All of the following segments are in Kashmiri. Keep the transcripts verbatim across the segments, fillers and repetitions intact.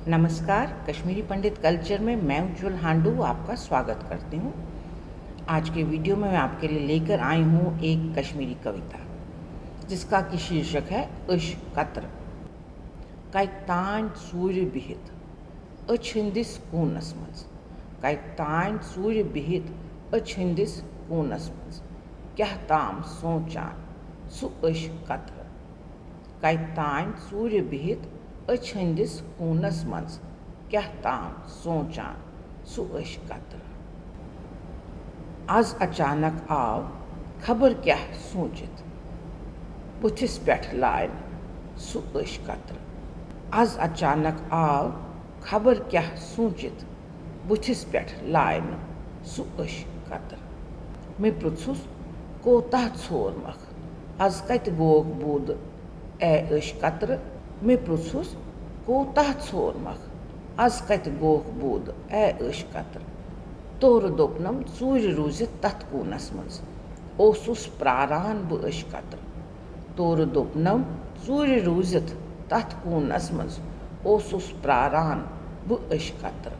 नमस्कार, कश्मीरी पंडित कल्चर में मैं उज्जवल हांडू आपका स्वागत करती हूँ। आज के वीडियो में मैं आपके लिए लेकर आई हूँ एक कश्मीरी कविता, जिसका कि शीर्षक है अश कत्र। कत तान सूर्य बिहित अछ हंदिस कूनस मंज। कत तान सूर्य बिहित अछ हंदिस कूनस मंज। क्या ताम सोचान सु अश कत्र। कत तान सूर्य बिहित अछ हंदिस कूनस मंज। क्या ताम सोचान सु अश कत्र। आज अचानक आव खबर क्या सोचित बुथिस पेठ लायन सु अश कत्र। आज अचानक आव खबर क्या सोचित बुथिस पेठ लायन सु अश कत्र। मैं पृछुस कोताह छोरमख, आज कत गोक बूद ए अश कत्र। मैं पृछुस कोताह छोरमख, आज कत गोक बूद ए अश कत्र। तोर दोपनम चूर रूजित तथ कूनस मंज ओसुस प्रारान ब अश कत्र। तोर दोपनम चूर रूजित तथ कूनस मंज ओसुस प्रारान ब अश कत्र।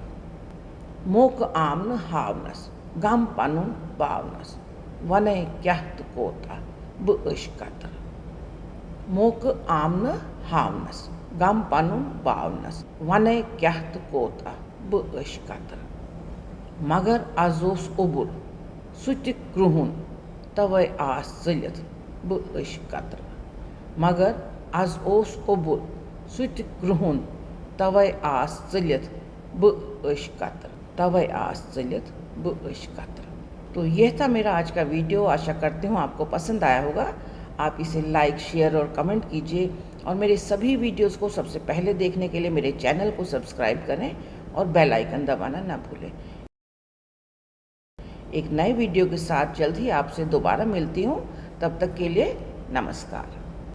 मोक आम न हावनस गम पनुन बावनस वने क्या त कोता ब अश कत्र। मोक आम न हावनस गम पनुन बावनस वने क्या त कोता ब अश कत्र। मगर आज ओस ओबुल सु त क्रुहुन तवे आस चलित ब अश कत्र। मगर आज ओस ओबुल सु त क्रुहुन तवे आस चलित ब अश कत्र। तवे आस चलित ब अश कत्र। तो यह था मेरा आज का वीडियो। आशा करती हूँ आपको पसंद आया होगा। आप इसे लाइक, शेयर और कमेंट कीजिए और मेरे सभी वीडियोज़ को सबसे पहले देखने के लिए मेरे चैनल को सब्सक्राइब करें और बेल आइकन दबाना ना भूलें। एक नए वीडियो के साथ जल्द ही आपसे दोबारा मिलती हूँ। तब तक के लिए नमस्कार।